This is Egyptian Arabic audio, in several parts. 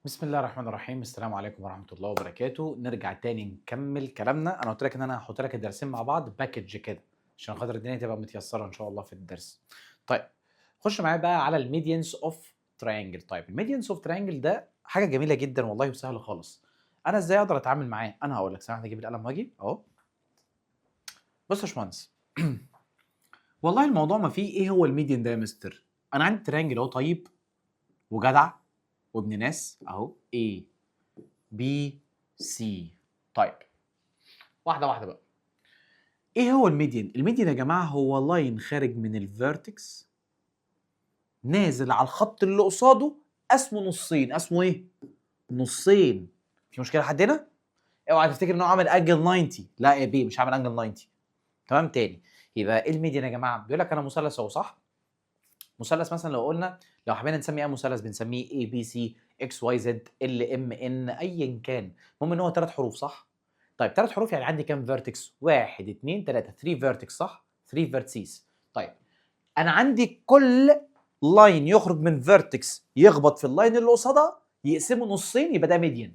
بسم الله الرحمن الرحيم. السلام عليكم ورحمة الله وبركاته. نرجع تاني نكمل كلامنا. انا قلت لك ان انا هحط لك الدرسين مع بعض package كده عشان خاطر الدنيا تبقى متيسرة ان شاء الله في الدرس. طيب، خش معايا بقى على ال medians of triangle. طيب، ال medians of triangle ده حاجة جميلة جدا والله وسهلة خالص. انا ازاي اقدر اتعامل معاه؟ انا هقول لك. سامحني اجيب القلم واجي اهو. بص يا باشمهندس، والله الموضوع ما فيه ايه. هو ال median ده يا مستر؟ انا عندي triangle اهو، طيب وجدع وابن ناس اهو، A B C. طيب، واحدة واحدة بقى. ايه هو ال median؟ ال median يا جماعة هو line خارج من ال vertex نازل على الخط اللي قصاده، قسمه نصين. قسمه ايه؟ نصين. في مشكلة لحد هنا؟ اوعى تفتكر ان هو عامل angle 90. لا يا بيه، مش عامل angle 90. تمام؟ تاني، يبقى ايه ال median يا جماعه؟ بيقول لك انا مثلث اهو، صح؟ مثلث مثلا، لو قلنا لو حبينا نسمي ايه مثلث بنسميه A B C X Y Z L M N، ايا كان، المهم ان هو ثلاث حروف، صح؟ طيب، ثلاث حروف يعني عندي كام vertex؟ واحد، اثنين، ثلاثة، 3 vertex، صح؟ 3 vertices. طيب، انا عندي كل line يخرج من vertex يخبط في ال line اللي قصادها يقسمه نصين يبقى ده median.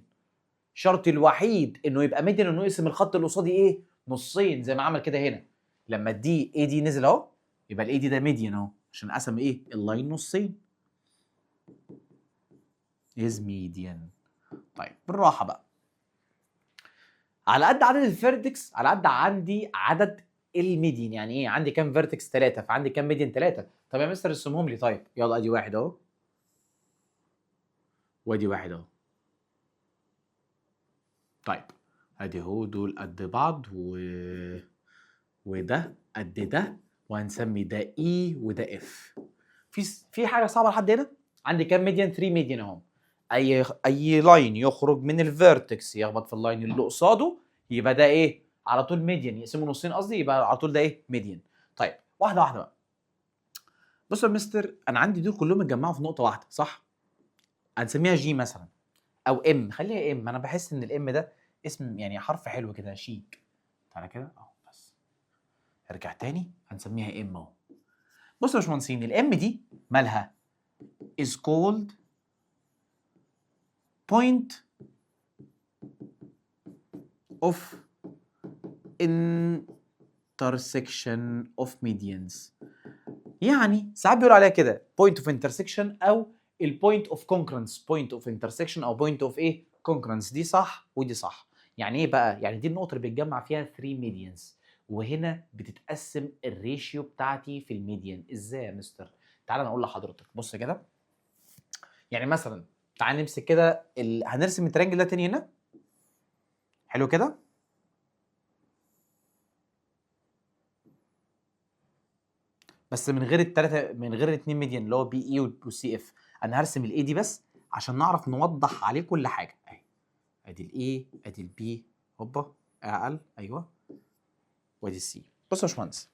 شرط الوحيد انه يبقى median انه يقسم الخط اللي قصادي ايه؟ نصين، زي ما عمل كده هنا لما ال D AD نزل اهو، يبقى ال AD ده median اهو عشان قسم ايه؟ ال line نصين، is median. طيب، بالراحة بقى، على قد عدد ال vertex على قد عندي عدد ال median. يعني ايه؟ عندي كام vertex؟ 3. فعندي كام median؟ 3. طب يا مستر ارسمهم لي. طيب يلا، ادي واحد اهو وادي واحد اهو. طيب، ادي اهو، دول قد بعض وده قد ده، وهنسمي ده E وده F. في حاجة صعبة لحد هنا؟ عندي كام median؟ 3 median اهو. اي line يخرج من ال vertex يخبط في ال line اللي قصاده يبقى ده ايه؟ على طول median. يقسمه نصين قصدي، يبقى على طول ده ايه؟ median. طيب، واحدة واحدة بقى. بص يا مستر، انا عندي دول كلهم اتجمعوا في نقطة واحده، صح؟ هنسميها G مثلا او M، خليها M. انا بحس ان ال M ده اسم، يعني حرف حلو كده شيك. تعالى كده اهو، بس ارجع تاني، هنسميها M اهو. بص يا باشمهندسين، ال M دي مالها؟ is called point of intersection of medians. يعني ساعات بيقولوا عليها كده point of intersection او ال point of concurrence. point of intersection او point of ايه؟ concurrence. دي صح ودي صح. يعني ايه بقى؟ يعني دي النقطة اللي بيتجمع فيها 3 medians، وهنا بتتقسم ال ratio بتاعتي في ال median. ازاي يا مستر؟ تعال انا اقول لحضرتك. بص كده، يعني مثلا تعال نمسك كده هنرسم ال triangle ده تاني هنا. حلو كده، بس من غير الثلاثه، من غير الاثنين median اللي هو BE و CF. انا هرسم ال AD بس عشان نعرف نوضح عليه كل حاجة. اهي، ادي ال A، ادي ال B، هوبا اقل، ايوه، وادي ال C. بص يا باشمهندس،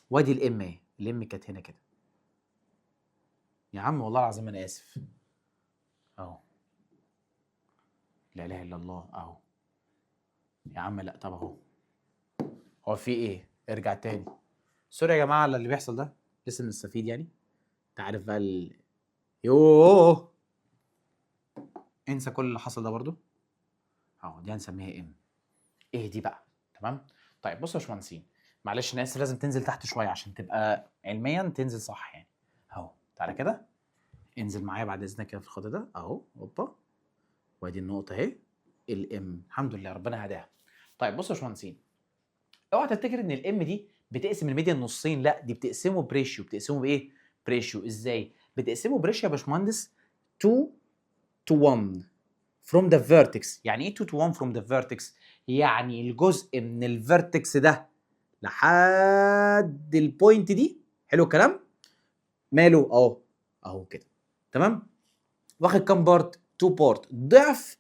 وادي ال M اهي. ال M كانت هنا كده يا عم، والله العظيم انا اسف اهو. لا اله الا الله، اهو يا عم. لا، طب اهو، هو في ايه؟ ارجع تاني. sorry يا جماعة على اللي بيحصل ده، لسه بنستفيد يعني، انت عارف بقى يوه، انسى كل اللي حصل ده برضو. اهو، دي هنسميها M. ايه دي بقى؟ تمام. طيب بصوا يا باشمهندسين، معلش انا اسف، لازم تنزل تحت شوية عشان تبقى علميا تنزل صح يعني. اهو، تعالى كده انزل معايا بعد اذنك كده في الخط ده اهو، هوبا، وادي النقطة اهي ال M. الحمد لله ربنا هداها. طيب بصوا يا باشمهندسين، اوعى تفتكر ان ال M دي بتقسم ال median نصين. لا، دي بتقسمه ب ratio. بتقسمه بايه؟ ب ratio. ازاي بتقسمه ب ratio يا باشمهندس؟ 2 to 1 from the vertex. يعني ايه 2 to 1 from the vertex؟ يعني الجزء من ال vertex ده لحد ال point دي، حلو الكلام؟ ماله؟ اهو، اهو كده، تمام؟ واخد كام part؟ 2 part، ضعف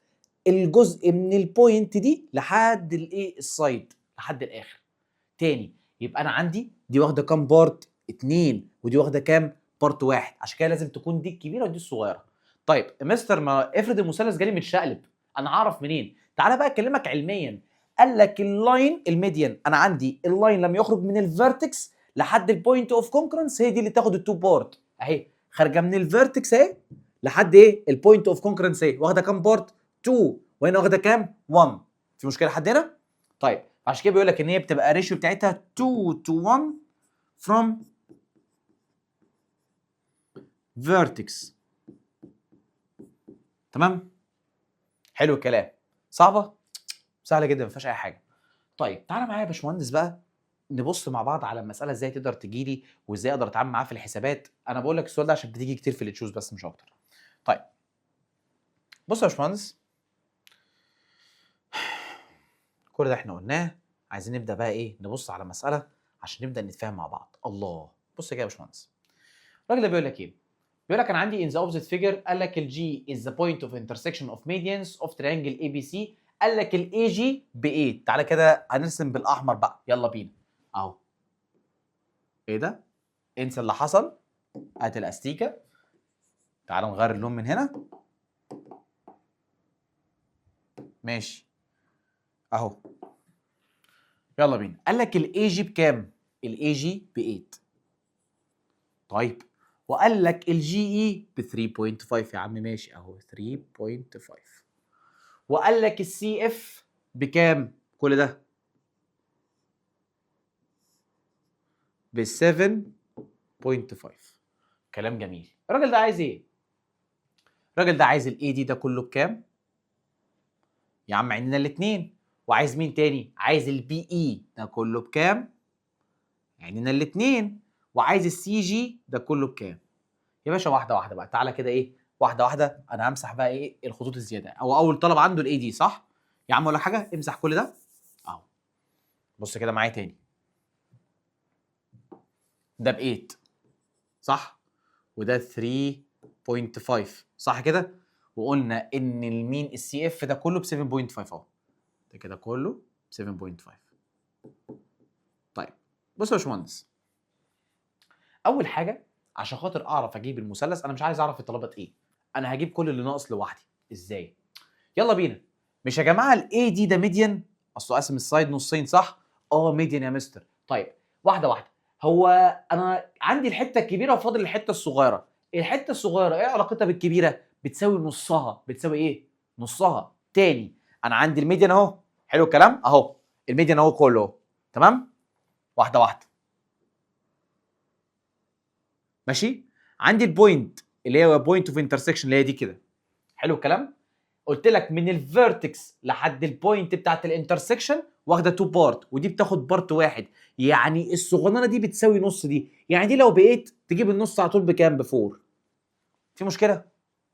الجزء من ال point دي لحد الايه؟ ال side، لحد الاخر. تاني، يبقى انا عندي دي واخده كام part؟ اتنين. ودي واخده كام part؟ واحد. عشان كده لازم تكون دي الكبيرة ودي الصغيره. طيب مستر، ما افرض المثلث جالي متشقلب، انا هعرف منين؟ تعالى بقى اكلمك علميا. قال لك ال line ال median، انا عندي ال line لما يخرج من ال vertex لحد ال point of concurrence هي دي اللي تاخد ال two part. اهي خارجه من ال vertex اهي لحد ال point of concurrence. لحد ايه؟ ال point of concurrence. ايه؟ واخده كام part؟ 2. وهنا واخده كام؟ 1. في مشكلة لحد هنا؟ طيب، عشان كده بيقول لك ان هي بتبقى ال ratio بتاعتها 2 to 1 from vertex. تمام؟ حلو الكلام. صعبه؟ سهلة جدا، ما فيهاش اي حاجه. طيب، تعالى معايا يا باشمهندس بقى نبص مع بعض على المسالة ازاي تقدر تجي لي وازاي اقدر اتعامل معاها في الحسابات. انا بقول لك السؤال ده عشان بتيجي كتير في ال choose بس، مش اكتر. طيب، بص يا باشمهندس، كل ده احنا قلناه. عايزين نبدا بقى ايه؟ نبص على مسالة عشان نبدا نتفاهم مع بعض. الله، بص كده يا باشمهندس، الراجل ده بيقول لك ايه؟ بيقول لك انا عندي in the opposite figure، قال لك ال G is the point of intersection of medians of triangle ABC. قال لك ال AG ب 8. تعالى كده هنرسم بالاحمر بقى، يلا بينا اهو. ايه ده؟ انسى اللي حصل، هات الاستيكه. تعالى نغير اللون من هنا. ماشي، اهو، يلا بينا. قال لك ال AG بكام؟ ال AG ب 8. طيب، وقال لك ال GE ب 3.5. يا عم ماشي، اهو 3.5. وقال لك ال CF بكام؟ كل ده ب 7.5. كلام جميل. الراجل ده عايز ايه؟ الراجل ده عايز ال AD ده كله بكام؟ يا عم عندنا الاثنين. وعايز مين تاني؟ عايز ال BE ده كله بكام؟ عندنا الاثنين. وعايز ال CG ده كله بكام؟ يا باشا واحدة واحدة بقى، تعالى كده ايه، واحدة واحده. انا همسح بقى ايه الخطوط الزياده. هو اول طلب عنده ال AD، صح؟ يا عم ولا حاجه، امسح كل ده اهو. بص كده معايا تاني، ده ب 8 صح؟ وده 3.5 صح كده؟ وقلنا ان المين ال CF ده كله ب 7.5 اهو، ده كده كله ب 7.5. طيب، بص يا باشمهندس، اول حاجة عشان خاطر اعرف اجيب المثلث، انا مش عايز اعرف الطلبات ايه، انا هجيب كل اللي ناقص لوحدي. ازاي؟ يلا بينا. مش يا جماعة ال AD ده median؟ اصله قاسم ال side نصين، صح؟ اه median يا مستر. طيب، واحدة واحده. هو انا عندي الحتة الكبيرة وفاضل الحتة الصغيره. الحتة الصغيرة ايه علاقتها بالكبيره؟ بتساوي نصها. بتساوي ايه؟ نصها. تاني، انا عندي ال median اهو، حلو الكلام؟ اهو ال median اهو كله، تمام؟ واحدة واحده. ماشي، عندي ال point اللي هي point of intersection اللي هي دي كده، حلو الكلام؟ قلت لك من ال vertex لحد ال point بتاعت ال intersection واخده 2 part، ودي بتاخد part واحد. يعني الصغننه دي بتساوي نص دي، يعني دي لو بقيت تجيب النص على طول بكام؟ ب 4. في مشكلة؟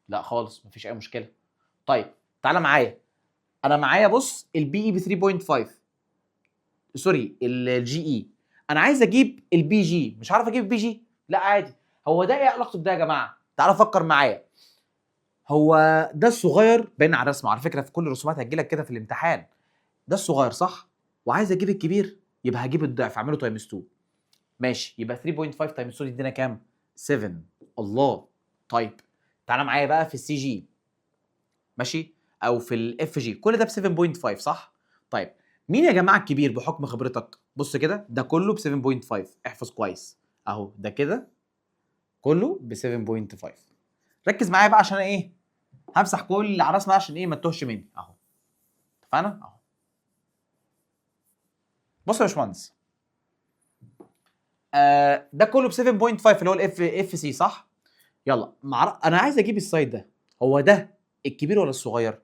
لا خالص، مفيش اي مشكله. طيب، تعالى معايا، انا معايا بص ال BE ب 3.5، sorry، ال GE. انا عايز اجيب ال BG، مش عارف اجيب ال BG. لا عادي، هو ده ايه علاقته بده يا جماعه؟ تعالى فكر معايا. هو ده الصغير، باين على الرسمه، على فكرة في كل الرسومات هتجي لك كده في الامتحان. ده الصغير صح؟ وعايز اجيب الكبير، يبقى هجيب الضعف، اعمله times 2. ماشي، يبقى 3.5 times 2 يدينا كام؟ 7. الله. طيب، تعالى معايا بقى في ال CG، ماشي، او في ال FG، كل ده ب 7.5 صح؟ طيب، مين يا جماعة الكبير بحكم خبرتك؟ بص كده، ده كله ب 7.5، احفظ كويس اهو، ده كده كله ب 7.5. ركز معايا بقى عشان ايه؟ همسح كل اللي على راسنا عشان ايه؟ ما تتوهش مني اهو. اتفقنا؟ اهو. بص يا باشمهندس، ده كله ب 7.5 اللي هو ال FC صح؟ يلا انا عايز اجيب ال side ده، هو ده الكبير ولا الصغير؟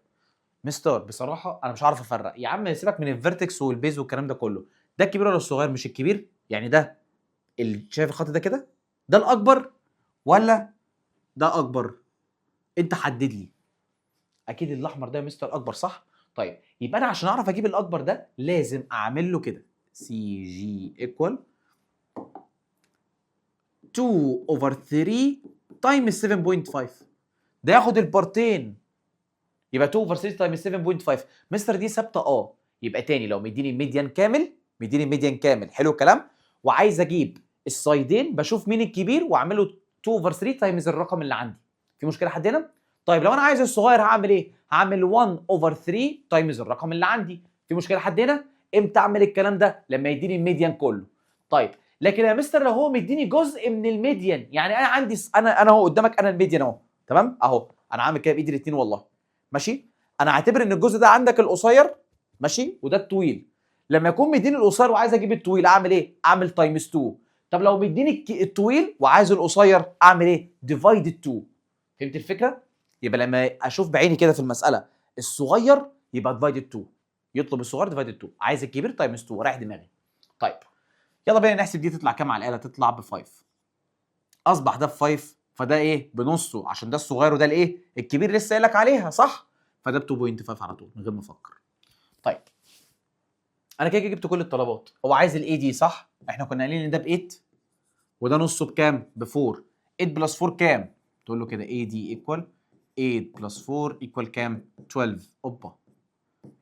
مستر بصراحة انا مش عارف افرق. يا عم سيبك من ال vertex وال base والكلام ده كله، ده الكبير ولا الصغير؟ مش الكبير يعني ده اللي شايف الخط ده كده، ده الاكبر ولا ده اكبر؟ انت حدد لي. اكيد الاحمر ده يا مستر اكبر، صح؟ طيب، يبقى انا عشان اعرف اجيب الاكبر ده لازم اعمل له كده CG equal 2 over 3 times 7.5. ده ياخد ال partين، يبقى 2 over 3 times 7.5. مستر دي ثابته؟ اه. يبقى تاني، لو مديني ال median كامل، مديني ال median كامل، حلو الكلام، وعايز اجيب ال sideين، بشوف مين الكبير واعمله 2 over 3 times الرقم اللي عندي. في مشكلة حد هنا؟ طيب، لو انا عايز الصغير هعمل ايه؟ هعمل 1 over 3 times الرقم اللي عندي. في مشكلة حد هنا؟ امتى اعمل الكلام ده؟ لما يديني ال median كله. طيب، لكن يا مستر لو هو مديني جزء من ال median، يعني انا عندي انا اهو قدامك، انا ال median اهو. تمام؟ اهو انا عامل كده بايدي الاثنين والله. ماشي؟ انا اعتبر ان الجزء ده عندك القصير، ماشي، وده الطويل. لما يكون مديني القصير وعايز اجيب الطويل اعمل ايه؟ اعمل times 2. طب لو مديني الطويل وعايز القصير اعمل ايه؟ divide 2. فهمت الفكرة؟ يبقى لما اشوف بعيني كده في المسالة الصغير يبقى divide 2، يطلب الصغير divide 2، عايز الكبير times 2، رايح دماغي. طيب يلا بينا نحسب دي تطلع كام على الاله. تطلع ب 5. اصبح ده ب 5، فده ايه؟ بنصه، عشان ده الصغير وده الايه؟ الكبير، لسه قايل لك عليها، صح؟ فده ب 2.5 على طول من غير ما افكر. طيب انا كده كده جبت كل الطلبات. هو عايز ال AD، صح؟ احنا كنا قايلين ان ده ب 8 وده نصه بكام؟ ب 4. 8 plus 4 كام؟ تقول له كده AD equal 8 plus 4 equal كام؟ 12. اوبا،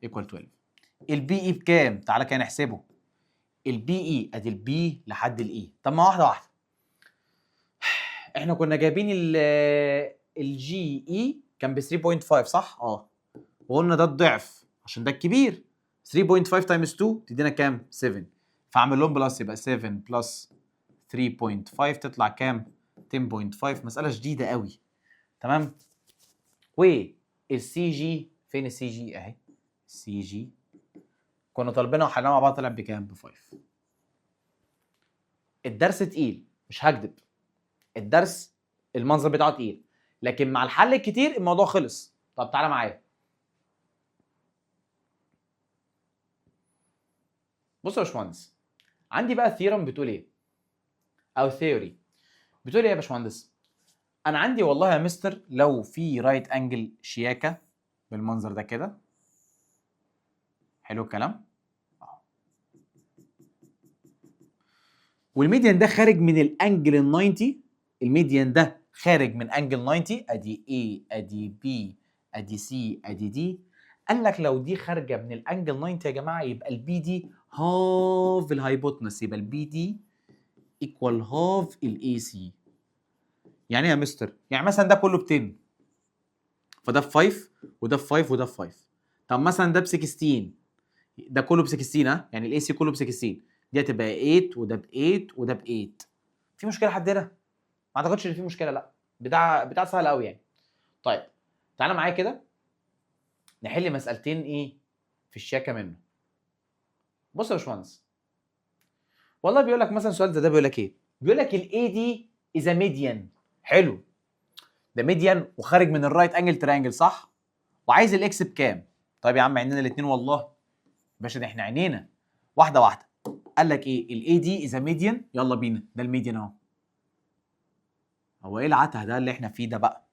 equal 12. ال BE بكام؟ تعالى كده نحسبه. ال BE، ادي ال B لحد ال E. طب ما واحدة واحده، احنا كنا جايبين ال GE كان ب 3.5، صح؟ اه، وقلنا ده الضعف عشان ده الكبير. 3.5 times 2 تدينا كام؟ 7. فاعمل لهم plus، يبقى 7 plus 3.5 تطلع كام؟ 10.5. مسألة شديدة قوي. تمام؟ وال CG، فين ال CG؟ اهي CG، كنا طالبينها وحلناها مع بعض، طلع بكام؟ ب 5. الدرس تقيل، مش هكدب، الدرس المنظر بتاعه تقيل، لكن مع الحل الكتير الموضوع خلص. طب تعالى معايا، بص يا باشمهندس، عندي بقى theorem بتقول ايه؟ او theory بتقول ايه يا باشمهندس؟ انا عندي والله يا مستر لو في right angle شياكه بالمنظر ده كده، حلو الكلام، وال median ده خارج من ال angle ال 90، ال median ده خارج من angle 90، ادي A ادي B ادي C ادي D. قال لك لو دي خارجه من ال angle 90 يا جماعة يبقى ال BD half ال hypotenuse، يبقى ال BD equal half ال AC. يعني ايه يا مستر؟ يعني مثلا ده كله ب 10، فده ب 5 وده ب 5 وده ب 5. طب مثلا ده ب 16، ده كله ب 16، ها، يعني ال AC كله ب 16، دي هتبقى 8 وده ب 8 وده ب 8. في مشكلة لحد هنا؟ ما اعتقدش ان في مشكله، لا، بتاع سهل قوي يعني. طيب تعالى معايا كده نحل مسألتين ايه في الشياكه منه. بص يا باشمهندس، والله بيقول لك مثلا سؤال زي ده، بيقول لك ايه؟ بيقول لك ال AD is median. حلو، ده median وخارج من ال right angle triangle، صح؟ وعايز ال X بكام؟ طيب يا عم عينينا الاثنين والله باشا، ده احنا عينينا واحدة واحدة. قال لك ايه؟ ال AD is median، يلا بينا، ده ال median اهو. هو ايه العته ده اللي احنا فيه ده بقى؟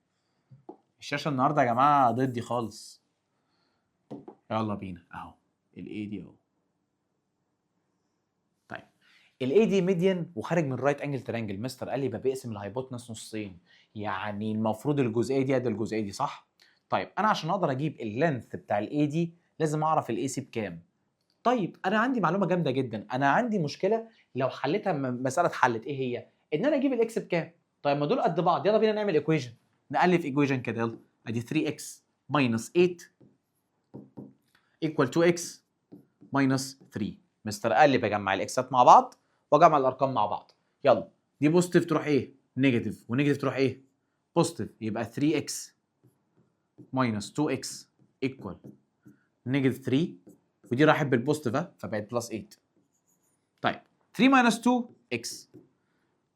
الشاشة النهارده يا جماعة ضدي خالص. يلا بينا اهو ال AD اهو. طيب ال AD median وخارج من right angle triangle، مستر قال لي يبقى بيقسم ال hypotenuse نصين، يعني المفروض الجزئية دي قد الجزئية دي، صح؟ طيب انا عشان اقدر اجيب ال length بتاع ال AD لازم اعرف ال AC بكام. طيب انا عندي معلومة جامدة جدا، انا عندي مشكلة لو حليتها مسالة اتحلت، ايه هي؟ ان انا اجيب ال X بكام. طيب ما دول قد بعض، يلا بينا نعمل equation، نالف equation كده. يلا ادي 3x minus 8 equal 2x minus 3. مستر قال لي بجمع ال X ات مع بعض واجمع الارقام مع بعض. يلا دي positive تروح ايه؟ negative، و negative تروح ايه؟ positive، يبقى 3x minus 2x equal negative 3، ودي راحت بال positive ها فبقت plus 8. طيب 3 minus 2 x،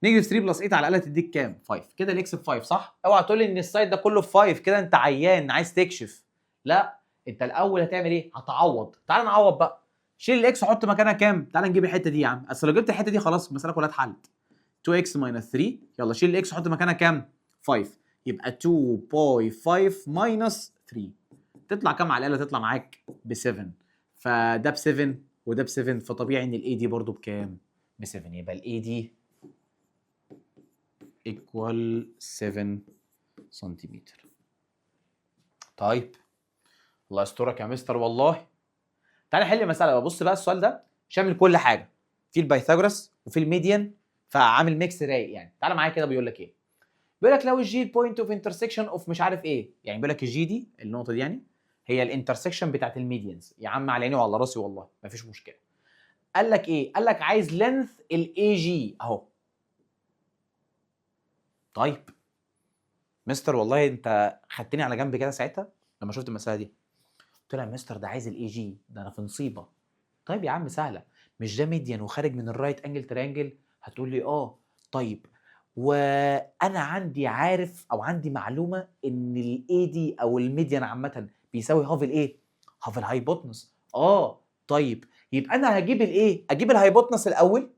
negative 3 plus 8 على الاقل تديك كام؟ 5. كده ال X ب 5، صح؟ اوعى تقول لي ان ال side ده كله ب 5، كده انت عيان عايز تكشف. لا، انت الاول هتعمل ايه؟ هتعوض. تعال نعوض بقى، شيل ال X وحط مكانها كام؟ تعال نجيب الحتة دي يا عم، اصل لو جبت الحتة دي خلاص المسالة كلها اتحلت. 2x minus 3، يلا شيل ال X وحط مكانها كام؟ 5، يبقى 2.5 minus 3 تطلع كام على الاله؟ تطلع معاك ب 7. فده ب 7 وده ب 7، فطبيعي ان ال AD برضو بكام؟ ب 7. يبقى ال AD equal 7 سنتيمتر. طيب الله يسترك يا مستر والله. تعالى نحل مسالة بقى. بص بقى السؤال ده شامل كل حاجه، في ال Pythagoras وفي ال median، فعامل mix رايق يعني. تعالى معايا كده، بيقول لك ايه؟ بيقول لك لو ال G point of intersection of مش عارف ايه، يعني بيقول لك ال G دي النقطة دي يعني هي ال intersection بتاعت ال medians. يا عم على عيني وعلى راسي والله مفيش مشكلة. قال لك ايه؟ قال لك عايز length ال AG اهو. طيب مستر والله انت خدتني على جنب كده ساعتها لما شفت المسالة دي. قلت له يا مستر ده عايز ال AG، ده انا في نصيبه. طيب يا عم سهله، مش ده median وخارج من ال right angle triangle؟ هتقول لي اه. طيب وانا عندي عارف او عندي معلومة ان ال AD او ال median عامة بيساوي half الايه؟ half ال hypotenuse. اه طيب يبقى انا هجيب الايه؟ اجيب ال hypotenuse الاول،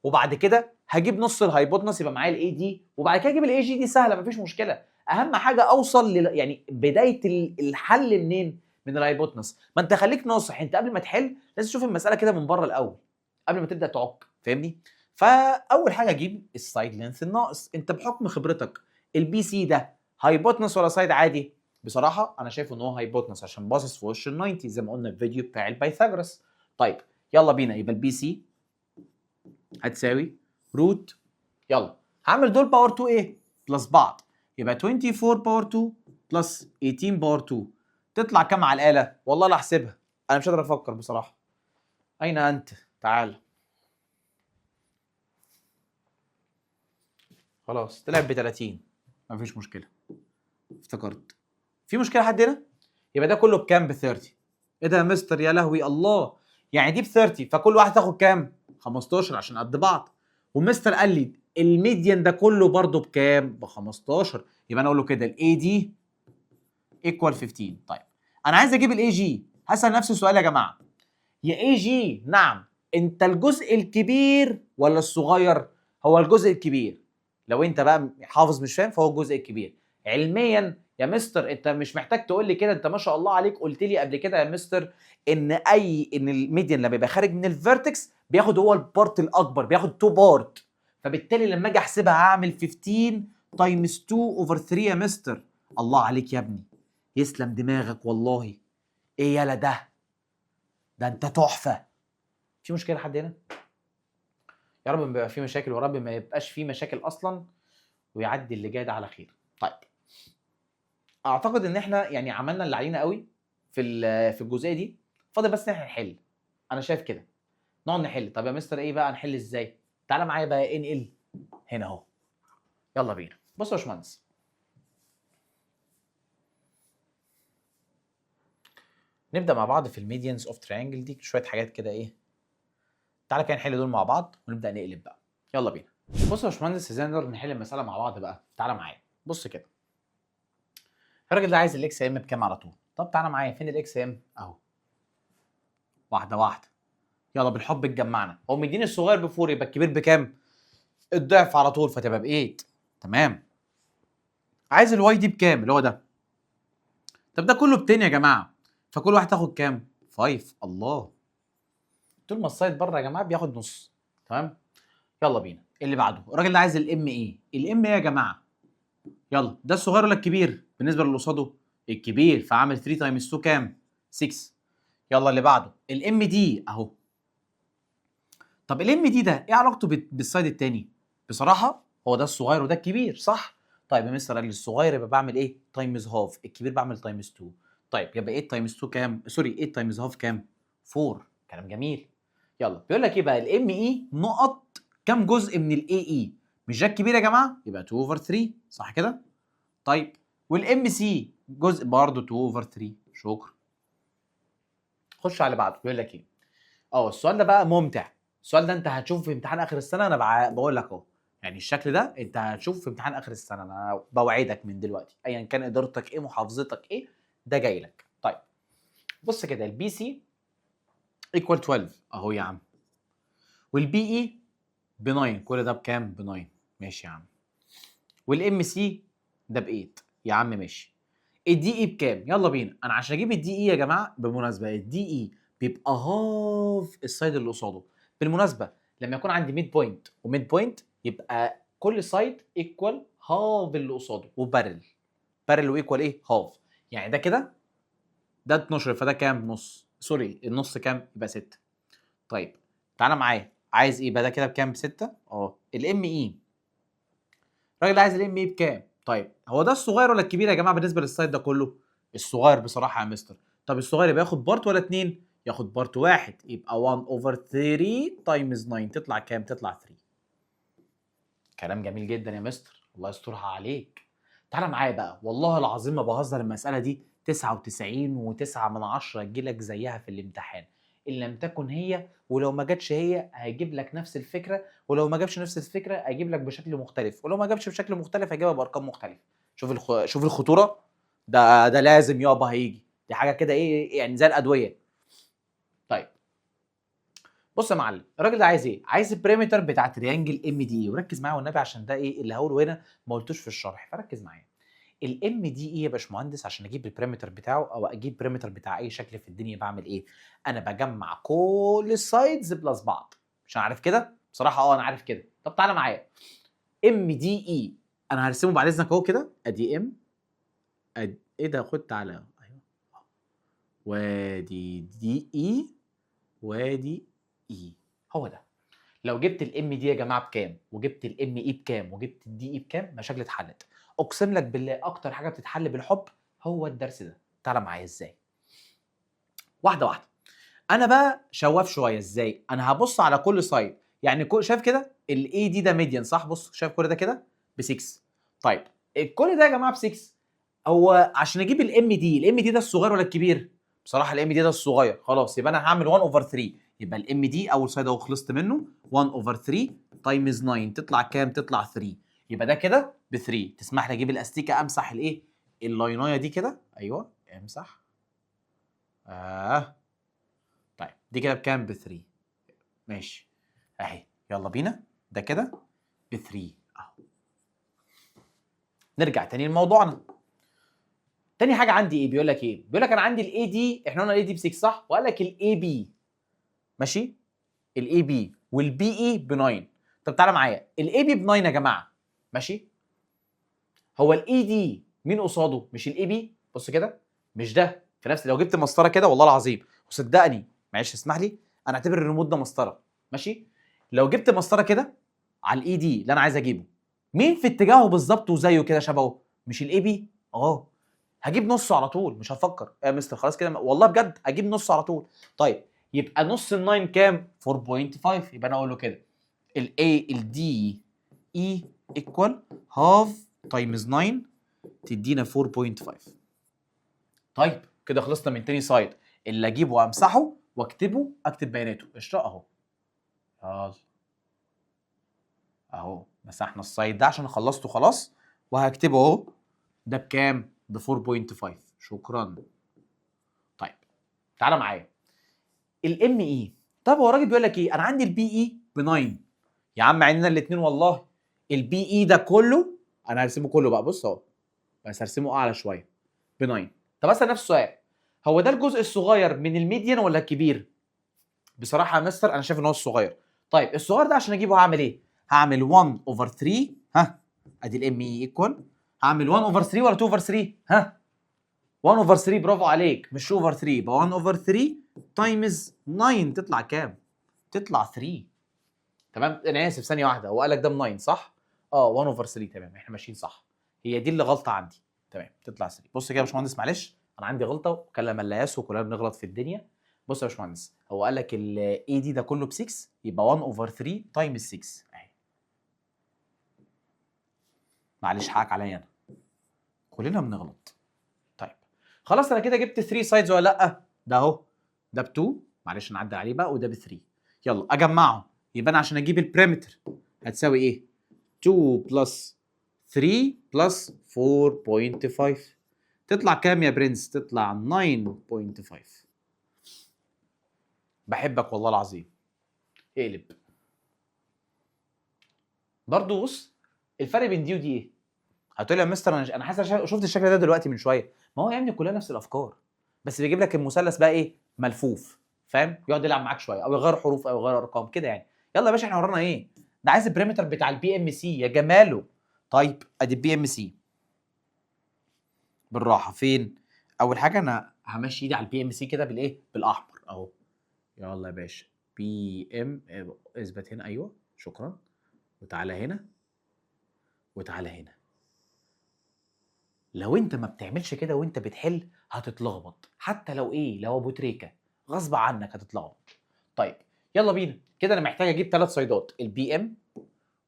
وبعد كده هجيب نص ال hypotenuse يبقى معايا ال AD، وبعد كده اجيب ال AG. دي سهلة مفيش مشكلة. اهم حاجة اوصل يعني بداية الحل منين؟ من ال hypotenuse. ما انت خليك ناصح، انت قبل ما تحل لازم تشوف المسالة كده من بره الاول قبل ما تبدا تعك، فاهمني؟ فاول حاجة اجيب ال side length الناقص. انت بحكم خبرتك ال BC ده hypotenuse ولا side عادي؟ بصراحة انا شايفه ان هو hypotenuse عشان باصص في وش ال 90 زي ما قلنا في الفيديو بتاع ال Pythagoras. طيب يلا بينا، يبقى ال BC هتساوي root، يلا هعمل دول power 2 ايه؟ plus بعض، يبقى 24 power 2 plus 18 power 2، تطلع كام على الآلة؟ والله لا احسبها، انا مش قادر افكر بصراحة. اين انت؟ تعال. خلاص طلعت ب 30، مفيش مشكلة. افتكرت في مشكلة حد هنا؟ يبقى ده كله بكام؟ ب 30. ايه ده يا مستر؟ يا لهوي الله، يعني دي ب 30، فكل واحد تاخد كام؟ 15 عشان قد بعض. ومستر قال لي ال median ده كله برضه بكام؟ ب 15، يبقى انا اقول له كده ال AD equal 15. طيب انا عايز اجيب ال AG، هسال نفس السؤال يا جماعة. يا AG، نعم، انت الجزء الكبير ولا الصغير؟ هو الجزء الكبير. لو انت بقى حافظ مش فاهم فهو الجزء الكبير. علميا يا مستر انت مش محتاج تقول لي كده، انت ما شاء الله عليك قلت لي قبل كده يا مستر ان ان ال median لما بيبقى خارج من ال vertex بياخد هو ال part الاكبر، بياخد 2 part. فبالتالي لما اجي احسبها هعمل 15 times 2 over 3 يا مستر. الله عليك يا ابني، يسلم دماغك والله. ايه يالا ده؟ ده انت تحفة. في مشكلة لحد هنا؟ يا رب ما يبقى في مشاكل، ورب ما يبقاش في مشاكل اصلا، ويعدي اللي جاي ده على خير. طيب اعتقد ان احنا يعني عملنا اللي علينا قوي في الجزئية دي، فاضل بس ان احنا نحل. انا شايف كده نقعد نحل. طب يا مستر ايه بقى نحل ازاي؟ تعالى معايا بقى انقل هنا اهو، يلا بينا. بص يا باشمهندس، نبدا مع بعض في ال medians of triangle دي شوية حاجات كده. ايه، تعالى كده نحل دول مع بعض ونبدا نقلب بقى، يلا بينا. بص يا باشمهندس ازاي نقدر نحل المسالة مع بعض بقى؟ تعالى معايا. بص كده، الراجل ده عايز ال XM بكام على طول. طب تعالى معايا، فين ال XM؟ اهو، واحدة واحدة، يلا بالحب اتجمعنا. هو مديني الصغير ب four، يبقى الكبير بكام؟ الضعف على طول، فتبقى ب 8. تمام. عايز ال YD بكام؟ اللي هو ده. طب ده كله ب 10 يا جماعة، فكل واحد تاخد كام؟ 5. الله، طول ما ال side بره يا جماعة بياخد نص. تمام، يلا بينا اللي بعده. الراجل ده عايز ال MA. ال MA يا جماعة، يلا ده الصغير ولا الكبير؟ بالنسبة للي قصاده الكبير، فعامل 3 times 2 كام؟ 6. يلا اللي بعده ال MD اهو. طب ال MD ده ايه علاقته بال side التاني؟ بصراحة هو ده الصغير وده الكبير، صح؟ طيب يا مستر قال لي الصغير يبقى بعمل ايه؟ times half، الكبير بعمل times 2. طيب يبقى 8 times 2 كام؟ sorry 8 times half كام؟ 4. كلام جميل. يلا بيقول لك ايه بقى؟ ال ME نقط كام جزء من ال AE؟ مش ده الكبير يا جماعة؟ يبقى 2 over 3، صح كده؟ طيب وال MC جزء برضه 2 over 3. شكرا. خش على اللي بعده. بيقول لك ايه؟ السؤال ده بقى ممتع. السؤال ده انت هتشوفه في امتحان اخر السنة، انا بقول لك اهو، يعني الشكل ده انت هتشوفه في امتحان اخر السنة، انا بوعدك من دلوقتي، ايا كان ادارتك ايه، محافظتك ايه، ده جاي لك. طيب بص كده، ال BC equal 12 اهو يا عم، وال BE ب 9، كل ده بكام؟ ب 9، ماشي يا عم. وال MC ده ب 8 يا عم، ماشي. ال DE بكام؟ يلا بينا. انا عشان اجيب ال DE يا جماعة، بالمناسبة ال DE بيبقى half ال side اللي قصاده. بالمناسبة لما يكون عندي midpoint و midpoint يبقى كل side equal half اللي قصاده، و parallel parallel و equal ايه؟ half. يعني ده كده ده 12، فده كام؟ نص، sorry النص كام؟ يبقى 6. طيب تعالى معايا، عايز ايه بقى؟ ده كده بكام؟ ب 6. ال ME، الراجل ده عايز ال ME بكام؟ طيب هو ده الصغير ولا الكبير يا جماعة بالنسبة لل side ده كله؟ الصغير بصراحة يا مستر. طب الصغير يبقى ياخد part ولا 2؟ ياخد part واحد، يبقى 1 over 3 times 9، تطلع كام؟ تطلع 3. كلام جميل جدا يا مستر، الله يسترها عليك. تعالى معايا بقى، والله العظيم ما بهزر، المسالة دي 99.9 من 10 تجيلك زيها في الامتحان ان لم تكن هي، ولو ما جاتش هي هيجيب لك نفس الفكره، ولو ما جابش نفس الفكرة هيجيب لك بشكل مختلف، ولو ما جابش بشكل مختلف هيجيبها بارقام مختلفه. شوف الخطوره، ده لازم يابا هيجي، دي حاجة كده ايه يعني زي الادويه. طيب بص يا معلم، الراجل ده عايز ايه؟ عايز ال perimeter بتاع triangle MDE، وركز معايا والنبي عشان ده ايه اللي هقوله هنا ما قلتوش في الشرح، فركز معايا. ال MDE يا باشمهندس عشان اجيب ال perimeter بتاعه او اجيب perimeter بتاع اي شكل في الدنيا بعمل ايه؟ انا بجمع كل ال sides plus بعض. مش انا عارف كده؟ بصراحة انا عارف كده. طب تعالى معايا، MDE انا هرسمه بعد اذنك اهو كده، ادي M ايه ده، خد تعالى، ايوه، وادي DE وادي E، هو ده. لو جبت ال MD يا جماعة بكام، وجبت ال ME بكام، وجبت ال DE بكام، مشاكل اتحلت. اقسم لك بالله اكتر حاجة بتتحل بالحب هو الدرس ده. تعالى معايا ازاي، واحدة واحده. انا بقى شواف شويه، ازاي؟ انا هبص على كل side، يعني كل شايف كده ال AD ده median صح؟ بص شايف كل ده كده ب 6. طيب كل ده يا جماعة ب 6، هو عشان اجيب ال MD، ال MD ده الصغير ولا الكبير؟ بصراحة ال MD ده الصغير. خلاص يبقى انا هعمل 1 over 3، يبقى ال MD اول side اهو خلصت منه، 1 over 3 times 9 تطلع كام؟ تطلع 3. يبقى ده كده ب 3. تسمح لي اجيب الاستيكه امسح الايه اللاينايه دي كده؟ ايوه امسح. طيب دي كده بكام؟ ب 3. ماشي اهي، يلا بينا، ده كده ب 3 اهو. نرجع تاني لموضوعنا. تاني حاجة عندي ايه؟ بيقول لك ايه؟ بيقول لك انا عندي ال AD، احنا قلنا ال AD ب 6 صح؟ وقال لك ال AB، ماشي، ال AB وال BE ب 9. طب تعالى معايا، ال AB ب 9 يا جماعه، ماشي، هو ال AD مين قصاده؟ مش ال AB؟ بص كده، مش ده في نفس، لو جبت مسطرة كده والله العظيم وصدقني معلش اسمح لي انا اعتبر الريموت ده مسطره، ماشي، لو جبت مسطرة كده على ال AD اللي انا عايز اجيبه، مين في اتجاهه بالظبط وزيه كده شبهه؟ مش ال AB؟ هجيب نصه على طول، مش هفكر يا مستر، خلاص كده والله بجد هجيب نصه على طول. طيب يبقى نص ال 9 كام؟ 4.5. يبقى انا اقول له كده ال A ال DE equal half times 9 تدينا 4.5. طيب كده خلصنا من تاني side، اللي اجيبه وامسحه واكتبه، اكتب بياناته قشطه اهو. يلا اهو مسحنا ال side ده عشان خلصته خلاص، وهكتبه اهو، ده بكام؟ ب 4.5. شكرا. طيب تعالى معايا ال ME. طب هو الراجل بيقول لك ايه؟ انا عندي ال BE ب 9 يا عم، عندنا الاثنين والله. ال BE ده كله انا هرسمه كله بقى، بص اهو، بس هرسمه اعلى شويه ب 9. طب اسال نفس السؤال، هو ده الجزء الصغير من ال median ولا الكبير؟ بصراحة يا مستر انا شايف ان هو الصغير. طيب الصغير ده عشان اجيبه هعمل ايه؟ هعمل 1 over 3، ها ادي ال ME equal، هعمل 1 over 3 ولا 2 over 3؟ ها 1 over 3، برافو عليك، مش 2 over 3، يبقى 1 over 3 times 9 تطلع كام؟ تطلع 3. تمام، انا اسف ثانية واحده، هو قال لك ده ب 9 صح؟ 1 over 3، تمام احنا ماشيين صح، هي دي اللي غلطه عندي. تمام تطلع 3. بص كده يا باشمهندس، معلش انا عندي غلطه وكلام لا يسهو، كلنا بنغلط في الدنيا. بص يا باشمهندس، هو قال لك ال AD ده كله ب 6، يبقى 1 over 3 times 6 اهي. معلش حقك عليا انا، كلنا بنغلط. طيب خلاص انا كده جبت 3 sides ولا لا؟ ده اهو، ده ب 2، معلش نعدل عليه بقى، وده ب 3. يلا اجمعهم، يبقى انا عشان اجيب ال perimeter هتساوي ايه؟ 2 plus 3 plus 4.5 تطلع كام يا برنس؟ تطلع 9.5. بحبك والله العظيم. اقلب برضو، بص الفرق بين دي ودي ايه؟ هتقول لي يا مستر انا حاسس شفت الشكل ده دلوقتي من شويه. ما هو يا ابني كلها نفس الافكار، بس بيجيب لك المثلث بقى ايه؟ ملفوف، فاهم؟ يقعد يلعب معاك شوية او يغير حروف او يغير ارقام كده يعني. يلا يا باشا احنا ورانا ايه؟ ده عايز ال perimeter بتاع ال BMC يا جماله. طيب ادي ال BMC بالراحه، فين؟ اول حاجة انا همشي ايدي على ال BMC كده بالايه؟ بالاحمر اهو. يلا يا باشا BM، اثبت هنا، ايوه شكرا، وتعالى هنا وتعالى هنا. لو انت ما بتعملش كده وانت بتحل هتتلخبط، حتى لو ايه، لو ابو تريكه غصب عنك هتتلخبط. طيب يلا بينا كده، انا محتاج اجيب ثلاث side ات، ال BM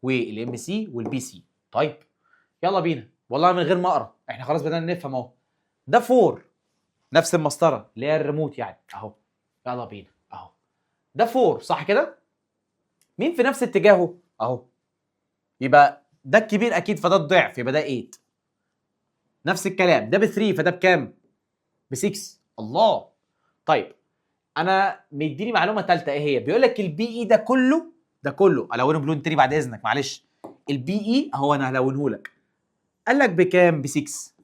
وال MC وال BC. طيب يلا بينا، والله من غير ما اقرا، احنا خلاص بدأنا نفهم اهو. ده 4، نفس المسطره اللي هي الريموت يعني اهو. يلا بينا اهو، ده 4 صح كده؟ مين في نفس اتجاهه؟ اهو، يبقى ده الكبير اكيد، فده الضعف، يبقى ده 8. نفس الكلام ده ب 3، فده بكام؟ ب 6. الله. طيب انا مديني معلومة ثالثه، ايه هي؟ بيقول لك ال BE ده كله، ده كله الونه بلون تاني بعد اذنك معلش. ال BE اهو، انا هلونه لك. قال لك بكام؟ ب 6.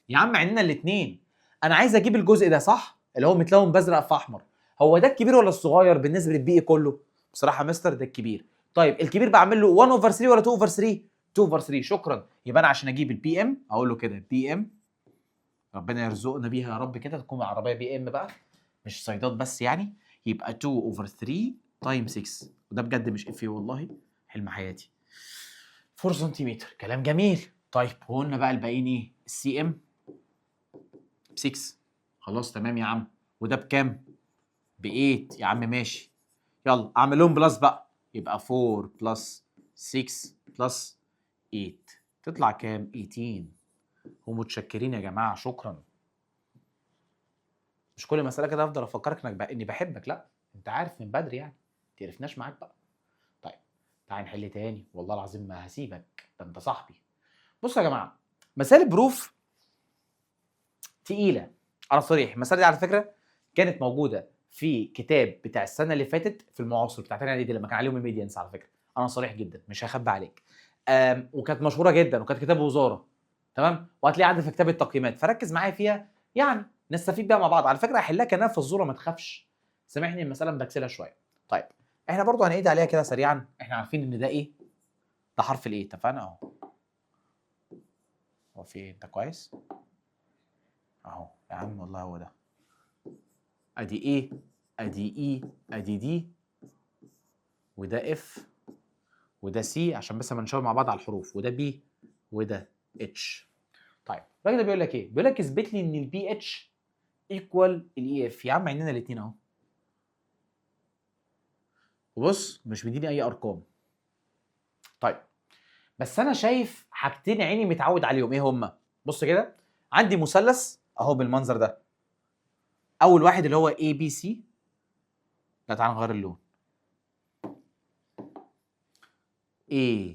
يا عم عندنا الاثنين، انا عايز اجيب الجزء ده صح؟ اللي هو متلون بازرق في احمر. هو ده الكبير ولا الصغير بالنسبة لل BE كله؟ بصراحة مستر ده الكبير. طيب الكبير بعمل له 1 over 3 ولا 2 over 3؟ 2 over 3. شكرا. يبقى انا عشان اجيب ال BM اقول له كده BM، ربنا يرزقنا بيها يا رب كده تكون عربية BM بقى مش صيدات بس يعني. يبقى 2 over 3 times 6، وده بجد مش افيه والله، حلم حياتي. 4 سنتيمتر. كلام جميل. طيب وقلنا بقى الباقيين ايه؟ ال CM 6، خلاص تمام يا عم. وده بكام؟ ب 8 يا عم، ماشي. يلا اعمل لهم plus بقى، يبقى 4 plus 6 plus 8 تطلع كام؟ 18. ومتشكرين يا جماعه، شكرا. مش كل مسالة كده افضل افكرك اني بحبك، لا انت عارف من بدري يعني، تقرفناش معاك بقى. طيب تعال نحل تاني، والله العظيم ما هسيبك، ده انت صاحبي. بصوا يا جماعه، مسائل proof تقيله، انا صريح. المسالة دي على فكرة كانت موجودة في كتاب بتاع السنة اللي فاتت في المعاصر بتاع تانية اعدادي لما كان عليهم ال medians. على فكرة انا صريح جدا مش هخبي عليك، وكانت مشهورة جدا وكانت كتاب وزاره، تمام؟ وهتلاقي عندك في كتاب التقييمات، فركز معايا فيها يعني نستفيد بيها مع بعض. على فكرة هحلها كانها فزوره، ما تخافش، سامحني المسالة مبكسلها شويه. طيب احنا برضو هنعيد عليها كده سريعا. احنا عارفين ان ده ايه؟ ده حرف ال A، اتفقنا اهو. هو في ايه؟ انت كويس اهو يا عم والله. هو ده، ادي A، ادي E، ادي D، وده F، وده C، عشان بس ما نشاور مع بعض على الحروف، وده B، وده H. طيب الراجل ده بيقول لك ايه؟ بيقول لك اثبت لي ان ال BH equal ال EF. يا عم عندنا الاثنين اهو، وبص مش مديني اي ارقام. طيب بس انا شايف حاجتين عيني متعود عليهم، ايه هما؟ بص كده، عندي مثلث اهو بالمنظر ده. اول واحد اللي هو ABC، لا تعال نغير اللون، A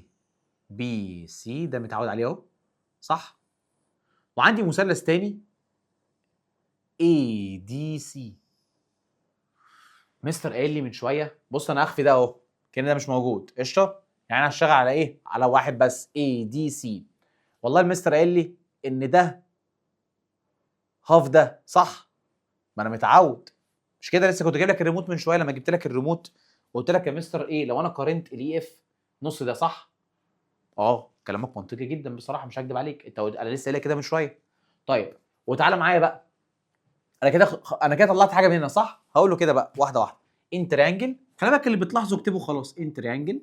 B C ده متعود عليه اهو صح. وعندي مثلث تاني A D C. مستر قايل لي من شويه، بص انا اخفي ده اهو كان ده مش موجود، قشطه. يعني انا هشتغل على ايه؟ على واحد بس A D C. والله المستر قايل لي ان ده half ده صح، ما انا متعود مش كده؟ لسه كنت جايب لك الريموت من شويه، لما جبت لك الريموت قلت لك يا مستر ايه لو انا قارنت ال EF نص ده صح؟ كلامك منطقي جدا بصراحة، مش هكدب عليك، انت انا لسه قايلها كده من شوية. طيب وتعالى معايا بقى، انا كده طلعت حاجة من هنا صح؟ هقول له كده بقى واحدة واحدة. in triangle، خلي بالك اللي بتلاحظه اكتبه خلاص. in triangle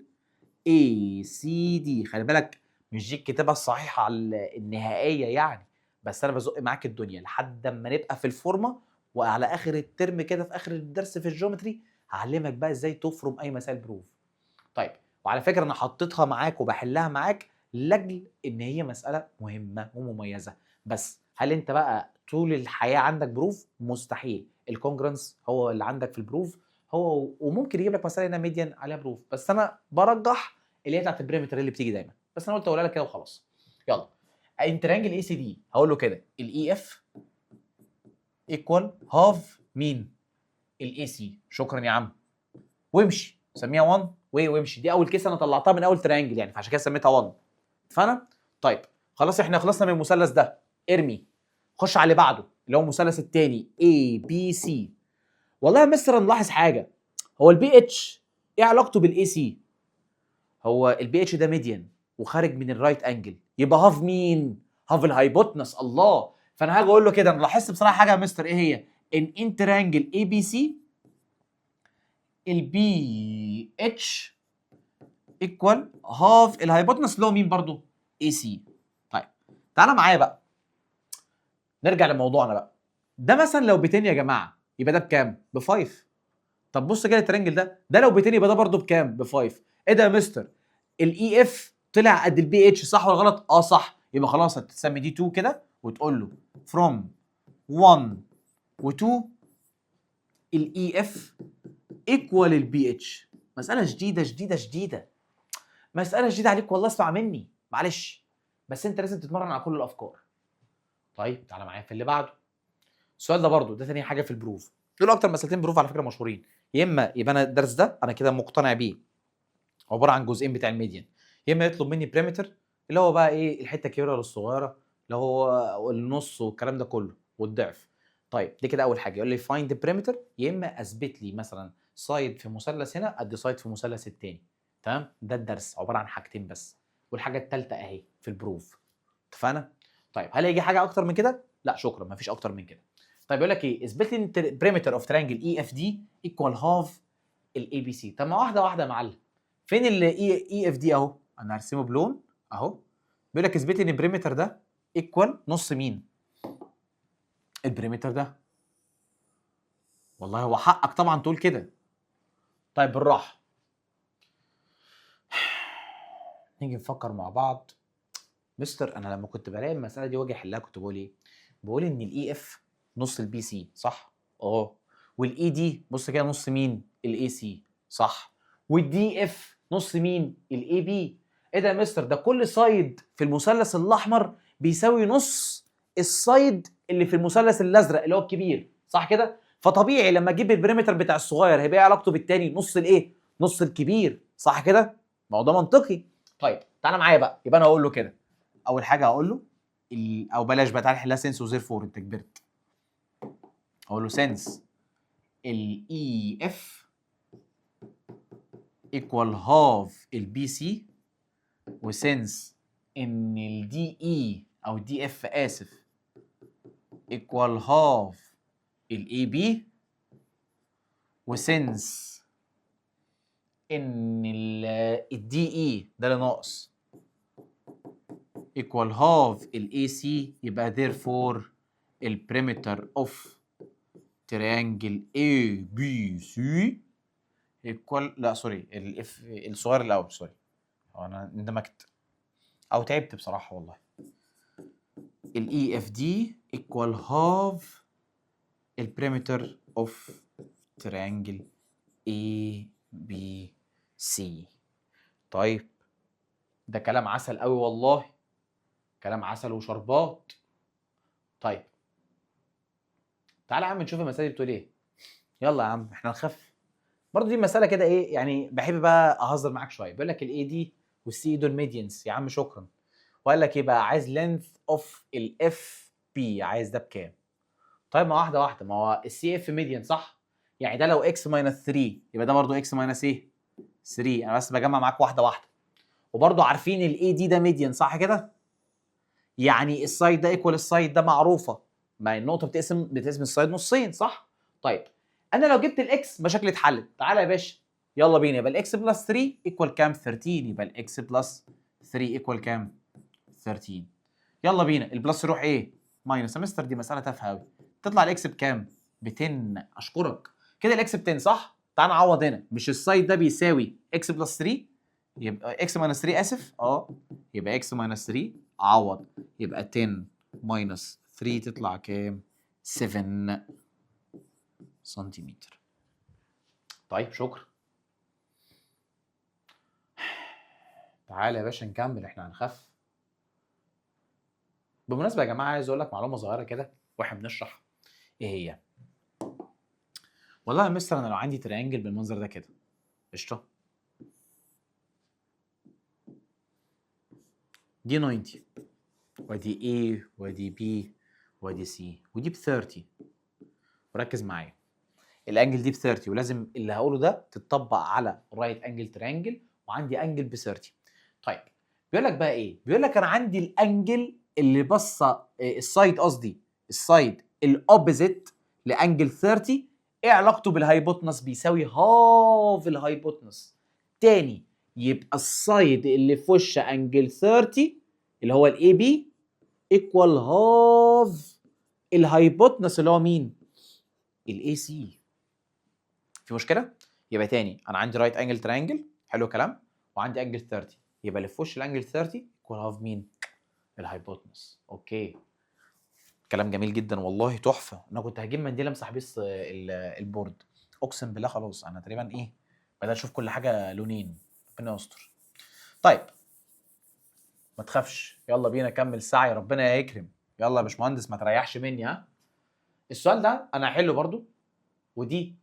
A C D، خلي بالك مش دي الكتابة الصحيحة النهائية يعني، بس انا بزق معاك الدنيا لحد اما نبقى في الفورمه، وعلى اخر الترم كده في اخر الدرس في ال geometry هعلمك بقى ازاي تفرم اي مسائل proof. طيب وعلى فكرة انا حطيتها معاك وبحلها معاك لاجل ان هي مسالة مهمة ومميزه. بس هل انت بقى طول الحياة عندك proof؟ مستحيل. ال congruence هو اللي عندك في ال proof هو، وممكن يجيب لك مسالة هنا median عليها proof، بس انا برجح اللي هي بتاعت ال perimeter اللي بتيجي دايما، بس انا قلت اقولها لك كده وخلاص. يلا in triangle ACD هقول له كده ال EF equal half مين؟ ال AC. شكرا يا عم، وامشي سميها 1 وامشي. دي اول case انا طلعتها من اول triangle يعني، فعشان كده سميتها 1. اتفقنا؟ طيب خلاص احنا خلصنا من المثلث ده، ارمي خش على اللي بعده اللي هو المثلث الثاني ABC. والله يا مستر نلاحظ حاجة، هو ال BH ايه علاقته بال AC؟ هو ال BH ده median وخارج من ال right angle، يبقى half مين؟ half ال hypotenuse. الله. فانا هاجي اقول له كده، انا لاحظت بصراحة حاجة يا مستر، ايه هي؟ ان in triangle ABC ال BH equal half ال hypotenuse اللي هو مين برضو؟ AC. طيب تعالى معايا بقى نرجع لموضوعنا بقى. ده مثلا لو ب 10 يا جماعة يبقى ده بكام؟ ب 5. طب بص كده ال triangle ده، ده لو ب 10 يبقى ده برضو بكام؟ ب 5. ايه ده يا مستر؟ ال EF طلع قد ال BH صح ولا غلط؟ اه صح. يبقى خلاص هتسمي دي 2 كده وتقول له from 1 و2 ال EF equal ال BH. مسالة شديدة شديدة شديده، مسالة شديدة عليك والله، اسمع مني معلش، بس انت لازم تتمرن على كل الافكار. طيب تعالى معايا في اللي بعده. السؤال ده برضو ده تاني حاجة في ال proof. دول اكتر مسألتين proof على فكرة مشهورين. يا اما يبقى انا الدرس ده انا كده مقتنع بيه عبارة عن جزئين بتاع ال median، يا اما يطلب مني perimeter اللي هو بقى ايه؟ الحتة الكبيرة ولا الصغيره، اللي هو النص والكلام ده كله والضعف. طيب دي كده اول حاجه، يقول لي find perimeter، يا اما اثبت لي مثلا side في مثلث هنا قد side في مثلث التاني. تمام؟ ده الدرس عبارة عن حاجتين بس، والحاجة الثالثة اهي في ال proof. اتفقنا؟ طيب هل هيجي حاجة اكتر من كده؟ لا شكرا، مفيش اكتر من كده. طيب يقول لك ايه؟ اثبت لي ان perimeter of triangle EFD equal half ال ABC. طب ما واحدة واحدة يا معلم، فين ال EFD؟ اهو، انا هرسمه بلون اهو. بيقول لك اثبت لي ان ال perimeter ده equal نص مين؟ ال perimeter ده. والله هو حقك طبعا تقول كده. طيب بالراحه، نيجي نفكر مع بعض. مستر، انا لما كنت بلاقي المسالة دي واجي احلها كنت بقول ايه؟ بقول ان ال EF نص ال BC، صح؟ اه. وال ED بص كده نص مين؟ ال AC، صح؟ وال DF نص مين؟ ال AB. ايه ده يا مستر؟ ده كل side في المثلث الاحمر بيساوي نص ال side اللي في المثلث الازرق اللي هو الكبير، صح كده؟ فطبيعي لما اجيب ال perimeter بتاع الصغير هيبقى ايه علاقته بالتاني؟ نص الايه؟ نص الكبير، صح كده؟ ما هو ده منطقي. طيب تعالى معايا بقى، يبقى انا هقول له كده، اول حاجة هقول له او بلاش بقى، تعالى نحلها since و therefore، انت كبرت. اقول له since ال EF equal half ال BC، و since ان ال DE او DF اسف equal half ال AB، و since ان ال DE ده اللي ناقص equal half ال AC، يبقى therefore ال perimeter of triangle ABC equal، لا sorry، ال F الصغير الاول، sorry، هو انا اندمجت او تعبت بصراحة والله. ال EFD equal half ال perimeter of triangle ABC. طيب ده كلام عسل قوي والله، كلام عسل وشربات. طيب تعالى يا عم نشوف المسألة دي بتقول ايه. يلا يا عم احنا نخف برضه. دي مسألة كده ايه يعني، بحب بقى اهزر معاك شوية. بيقول لك ال AD وال CE دول medians، يا عم شكرا. وقال لك ايه بقى؟ عايز length of ال FB، عايز ده بكام؟ طيب ما واحدة واحدة، ما هو ال CF median، صح؟ يعني ده لو x minus 3 يبقى ده برضه x minus ايه؟ 3. انا بس بجمع معاك واحدة واحدة. وبرضه عارفين ال AD ده median، صح كده؟ يعني ال side ده equal ال side ده، معروفه، ما النقطة بتقسم ال side نصين، صح؟ طيب انا لو جبت ال x مشاكل اتحلت. تعالى يا باشا، يلا بينا. يبقى ال x plus 3 equal كام؟ 13. يبقى ال x plus 3 equal كام؟ 13. يلا بينا، ال plus يروح ايه؟ minus. يا مستر دي مسالة تافهة قوي. تطلع ال x بكام؟ ب 10. اشكرك. كده ال x ب 10، صح؟ تعال نعوض هنا. مش ال side ده بيساوي x plus 3؟ يبقى x minus 3، اسف، يبقى x minus 3. عوض، يبقى 10 minus 3 تطلع كام؟ 7 سنتيمتر. طيب شكرا. تعالى يا باشا نكمل، احنا هنخف. بالمناسبة يا جماعة عايز اقول لك معلومة صغيرة كده واحنا بنشرح. ايه هي؟ والله يا مستر انا لو عندي triangle بالمنظر ده كده، قشطه، دي 90 ودي A ودي B ودي C ودي ب 30. وركز معايا، ال angle دي ب 30، ولازم اللي هقوله ده تتطبق على right angle triangle، وعندي angle ب 30. طيب بيقول لك بقى ايه؟ بيقول لك انا عندي ال angle اللي بصة ال side، قصدي ال side ال opposite ل angle 30، ايه علاقته بال hypotenuse؟ بيساوي half ال hypotenuse. تاني، يبقى ال side اللي في وش angle 30 اللي هو ال AB equal half ال hypotenuse اللي هو مين؟ ال AC. في مشكلة؟ يبقى تاني، انا عندي right angle triangle، حلو الكلام، وعندي angle 30، يبقى اللي في وش ال angle 30 equal half مين؟ ال hypotenuse. okay، كلام جميل جدا والله، تحفه. انا كنت هجيب منديل امسح بيه ال board، اقسم بالله. خلاص، انا تقريبا ايه، بدات اشوف كل حاجة لونين، ربنا يستر. طيب ما تخافش، يلا بينا كمل سعي، ربنا يكرم. يلا يا باشمهندس ما تريحش مني. ها، السؤال ده انا هحله برضو، ودي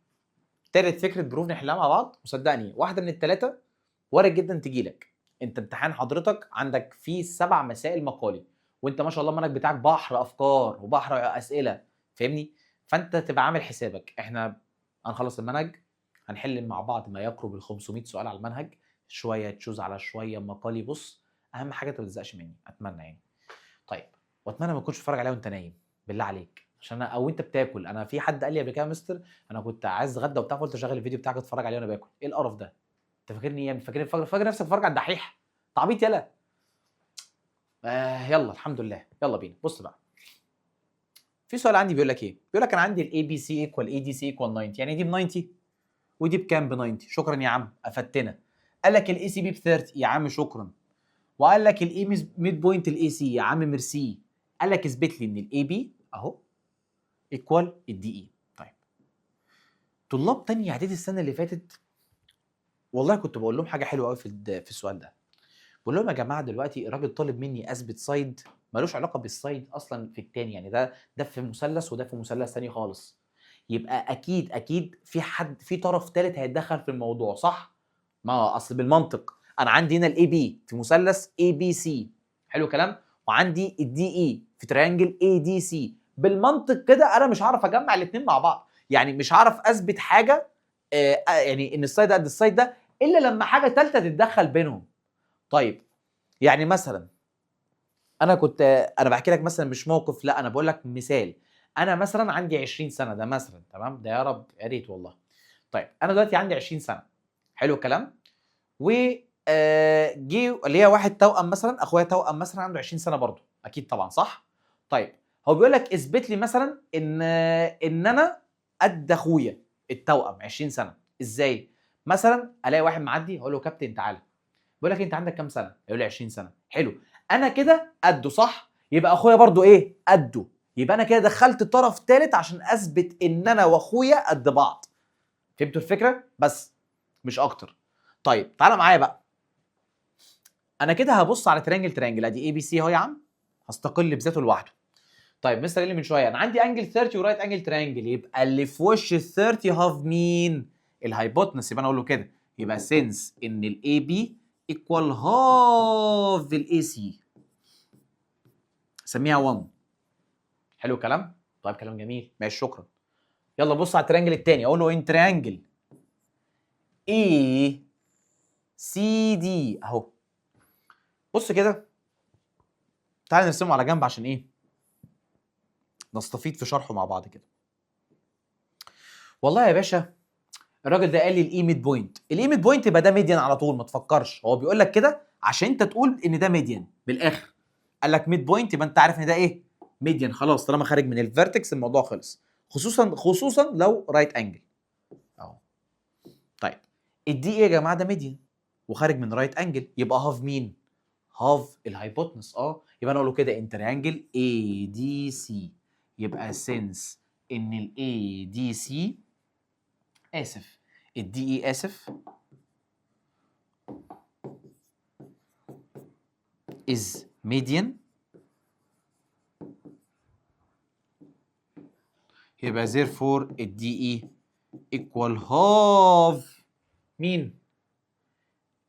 تالت فكرة proof نحلها مع بعض، وصدقني واحدة من الثلاثة وارد جدا تجيلك. انت امتحان حضرتك عندك فيه 7 مسائل مقالي، وانت ما شاء الله المنهج بتاعك بحر افكار وبحر اسئله، فاهمني؟ فانت تبقى عامل حسابك، احنا هنخلص المنهج، هنحل مع بعض ما يقرب ال 500 سؤال على المنهج، شوية choose على شوية مقالي. بص، اهم حاجة انت ما تزهقش مني، اتمنى يعني. طيب، واتمنى ما تكونش بتتفرج عليها وانت نايم بالله عليك، عشان انا او انت بتاكل. انا في حد قال لي قبل كده: مستر، انا كنت عايز اتغدى وبتاع، فقلت اشغل الفيديو بتاعك اتفرج عليه وانا باكل. ايه القرف ده؟ انت فاكرني ايه؟ فاكر فاكر نفسك بتتفرج على الدحيح؟ تعبيط يلا. يلا الحمد لله، يلا بينا. بص بقى، في سؤال عندي بيقول لك ايه؟ بيقول لك انا عندي ال ABC equal ADC equal 90، يعني دي ب 90 ودي بكام؟ ب 90. شكرا يا عم، افدتنا. قال لك ال ACB ب 30، يا عم شكرا. وقال لك ال E midpoint ال AC، يا عم ميرسي. قال لك اثبت لي ان ال AB اهو equal ال DE. طيب، طلاب تانية اعدادي السنة اللي فاتت والله كنت بقول لهم حاجة حلوة قوي في السؤال ده. بقول لهم يا جماعه، دلوقتي الراجل طالب مني اثبت side ملوش علاقة بال side اصلا في التاني، يعني ده في مثلث وده في مثلث تاني خالص، يبقى اكيد اكيد في حد في طرف ثالث هيتدخل في الموضوع، صح؟ ما اصل بالمنطق انا عندي هنا ال AB في مثلث ABC، حلو كلام، وعندي ال DE في triangle ADC. بالمنطق كده انا مش هعرف اجمع الاثنين مع بعض، يعني مش هعرف اثبت حاجة يعني ان ال side ده قد ال side ده الا لما حاجة ثالثة تتدخل بينهم. طيب، يعني مثلا انا كنت انا بحكي لك مثلا مش موقف، لا، انا بقول لك مثال. انا مثلا عندي 20 سنه، ده مثلا، تمام؟ ده يا رب يا ريت والله. طيب، انا دلوقتي عندي 20 سنه، حلو الكلام، و جه ليا واحد توأم مثلا، اخويا توأم مثلا عنده 20 سنة برضه، اكيد طبعا، صح؟ طيب، هو بيقول لك اثبت لي مثلا ان انا قد اخويا التوأم 20 سنه. ازاي؟ مثلا الاقي واحد معدي، اقول له كابتن تعالى، بيقول لك انت عندك كام سنه؟ يقول لي 20 سنه. حلو، انا كده قده، صح؟ يبقى اخويا برضو ايه؟ قده. يبقى انا كده دخلت طرف ثالث عشان اثبت ان انا واخويا قد بعض. فهمتوا الفكره؟ بس مش اكتر. طيب، تعالى معايا بقى، انا كده هبص على triangle triangle، ادي ABC اهو يا عم، هستقل بذاته لوحده. طيب، مستر قال لي من شوية انا عندي angle 30 و right angle triangle، يبقى اللي في وش ال 30 half مين؟ ال hypotenuse. يبقى انا اقول له كده، يبقى since ان ال AB equal half ال AC، سميها 1. حلو الكلام؟ طيب، كلام جميل، ماشي، شكرا. يلا بص على ال triangle التاني، اقول له in triangle ACD اهو. بص كده، تعالى نرسمه على جنب عشان ايه؟ نستفيد في شرحه مع بعض كده. والله يا باشا الراجل ده قال لي ال E midpoint، ال E midpoint يبقى ده median على طول، ما تفكرش. هو بيقول لك كده عشان انت تقول ان ده median. بالاخر قال لك midpoint، يبقى انت عارف ان ده ايه؟ median. خلاص، طالما خارج من ال vertex الموضوع خلص، خصوصا خصوصا لو right angle اهو. طيب، ال DE يا جماعة ده median وخارج من right angle، يبقى half مين؟ half ال hypotenuse. يبقى انا اقول له كده in triangle ADC، يبقى since ان ال ADC، اسف، ال DE، اسف، is median، يبقى therefore ال DE equal half مين؟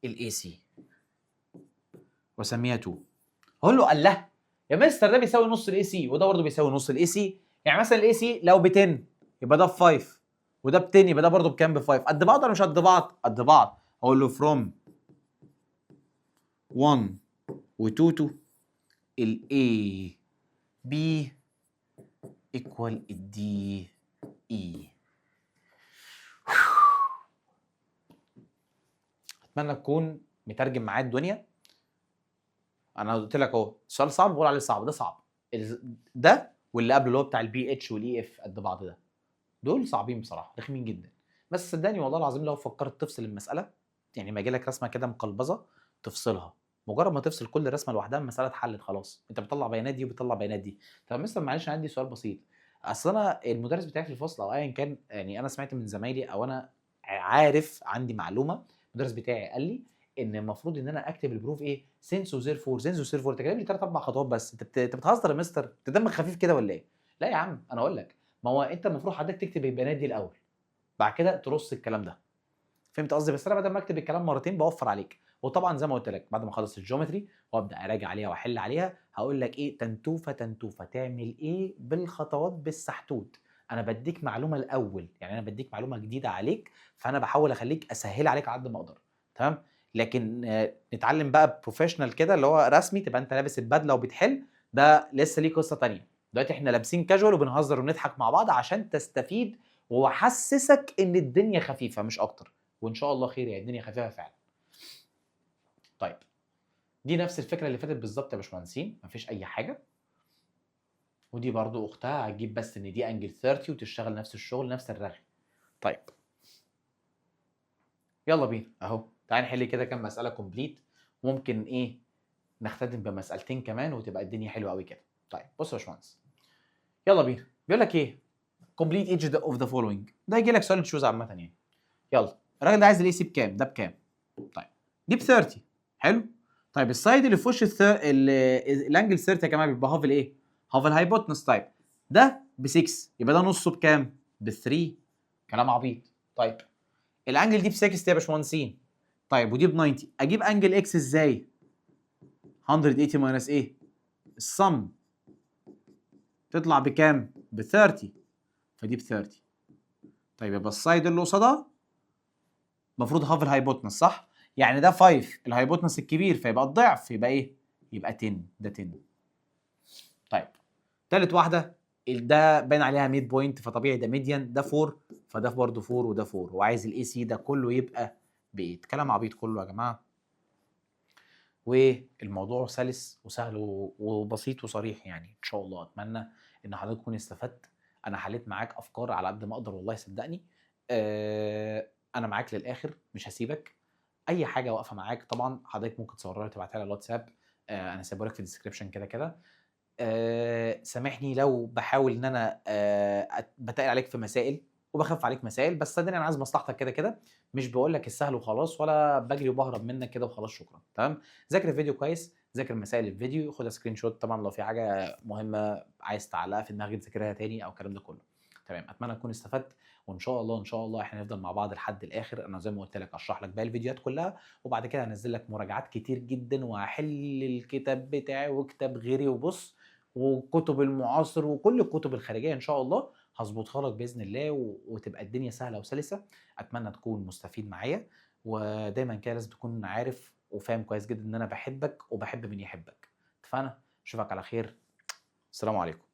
ال AC، واسميها 2. هقول له الله يا مستر، ده بيساوي نص ال AC وده برضه بيساوي نص ال AC. يعني مثلا ال AC لو ب 10 يبقى ده ب 5، وده ب 10 يبقى ده برضه بكام؟ ب 5. قد بعض ولا مش قد بعض؟ قد بعض. اقول له from 1 و 2 2 ال AB equal ال DE. اتمنى تكون مترجم معايا الدنيا. انا قلت لك اهو السؤال صعب، بقول عليه صعب، ده صعب ده واللي قبله اللي هو بتاع ال BH وال EF قد بعض، ده دول صعبين بصراحه، رخمين جدا. بس صدقني والله العظيم لو فكرت تفصل المساله، يعني ما يجي لك رسمه كده مقلبظه تفصلها. مجرد ما تفصل كل رسمه لوحدها المسالة اتحلت خلاص. انت بتطلع بيانات دي وبتطلع بيانات دي. طب مستر معلش انا عندي سؤال بسيط، اصل انا المدرس بتاعي في الفصل او ايا كان، يعني انا سمعت من زمايلي او انا عارف عندي معلومة، المدرس بتاعي قال لي ان المفروض ان انا اكتب ال proof ايه؟ since و therefore، since و therefore. انت كاتب لي ثلاث اربع خطوات بس، انت بتهزر يا مستر؟ انت دمك خفيف كده ولا ايه؟ لا يا عم، انا اقول لك، ما هو انت المفروض حضرتك تكتب البيانات دي الاول، بعد كده ترص الكلام ده. فهمت قصدي؟ بس انا بدل ما اكتب الكلام مرتين بوفر عليك. وطبعا زي ما قلت لك، بعد ما اخلص ال geometry وابدا اراجع عليها واحل عليها، هقول لك ايه تنتوفه تنتوفه تعمل ايه بالخطوات بالسحتوت. انا بديك معلومة الاول، يعني انا بديك معلومة جديدة عليك، فانا بحاول اخليك اسهل عليك على قد ما اقدر، تمام؟ لكن نتعلم بقى professional كده اللي هو رسمي، تبقى انت لابس البدلة وبتحل، ده لسه ليه قصة تانية. دلوقتي احنا لابسين كاجوال وبنهزر ونضحك مع بعض عشان تستفيد واحسسك ان الدنيا خفيفة مش اكتر، وان شاء الله خير، يعني الدنيا خفيفة فعلا. طيب دي نفس الفكرة اللي فاتت بالظبط يا باشمهندسين، مفيش اي حاجة. ودي برضو اختها، هتجيب بس ان دي angle 30 وتشتغل نفس الشغل نفس الرغي. طيب يلا بينا اهو، تعالى نحل كده كام مسالة complete، ممكن ايه نختتم بمسالتين كمان وتبقى الدنيا حلوة قوي كده. طيب بص يا باشمهندس، يلا بينا. بيقول لك ايه؟ complete each of the following. ده يجي لك سؤال choose عامة يعني. يلا الراجل ده عايز ال AC بكام؟ ده بكام؟ طيب دي ب 30. حلو. طيب ال side اللي في وش ال angle 30 يا جماعة بيبقى half الايه؟ half ال hypotenuse. طيب ده ب 6، يبقى ده نصه بكام؟ ب 3. كلام عبيط. طيب ال angle دي ب 60 يا باشمهندسين، طيب ودي ب 90، اجيب angle X ازاي؟ 180 minus ايه؟ السم تطلع بكام؟ ب 30، فدي ب 30. طيب يبقى ال side اللي قصادها المفروض half ال hypotenuse، صح؟ يعني ده 5 ال hypotenuse الكبير، فيبقى الضعف، يبقى ايه؟ يبقى 10، ده 10. طيب تالت واحدة، ده باين عليها midpoint، فطبيعي ده median، ده 4، فده برضه 4 وده 4. هو عايز ال AC ده كله يبقى ب 8. كلام عبيط كله يا جماعة، والموضوع سلس وسهل وبسيط وصريح. يعني ان شاء الله اتمنى ان حضرتك تكون استفدت. انا حليت معاك افكار على قد ما اقدر والله صدقني. انا معاك للاخر، مش هسيبك. اي حاجة واقفة معاك طبعا حضرتك ممكن تصورها لي وتبعتها لي على الواتساب، انا سايبها لك في ال description كده كده. سامحني لو بحاول ان انا بتقل عليك في مسائل وبخف عليك مسائل، بس صدقني انا عايز مصلحتك كده كده، مش بقول لك السهل وخلاص ولا بجري وبهرب منك كده وخلاص. شكرا. تمام، ذاكر الفيديو كويس، ذاكر مسائل الفيديو، خدها screenshot طبعا لو في حاجة مهمة عايز تعلقها في دماغك تذاكرها تاني او الكلام ده كله. تمام، اتمنى تكون استفدت، وان شاء الله ان شاء الله احنا نفضل مع بعض لحد الاخر. انا زي ما قلت لك اشرح لك باقي الفيديوهات كلها، وبعد كده هنزل لك مراجعات كتير جدا، وهحل الكتاب بتاعي وكتاب غيري وبص وكتب المعاصر وكل الكتب الخارجية ان شاء الله هظبطها لك باذن الله، وتبقى الدنيا سهلة وسلسه. اتمنى تكون مستفيد معايا، ودايما كده لازم تكون عارف وفاهم كويس جدا ان انا بحبك وبحب من يحبك. اتفقنا؟ اشوفك على خير، السلام عليكم.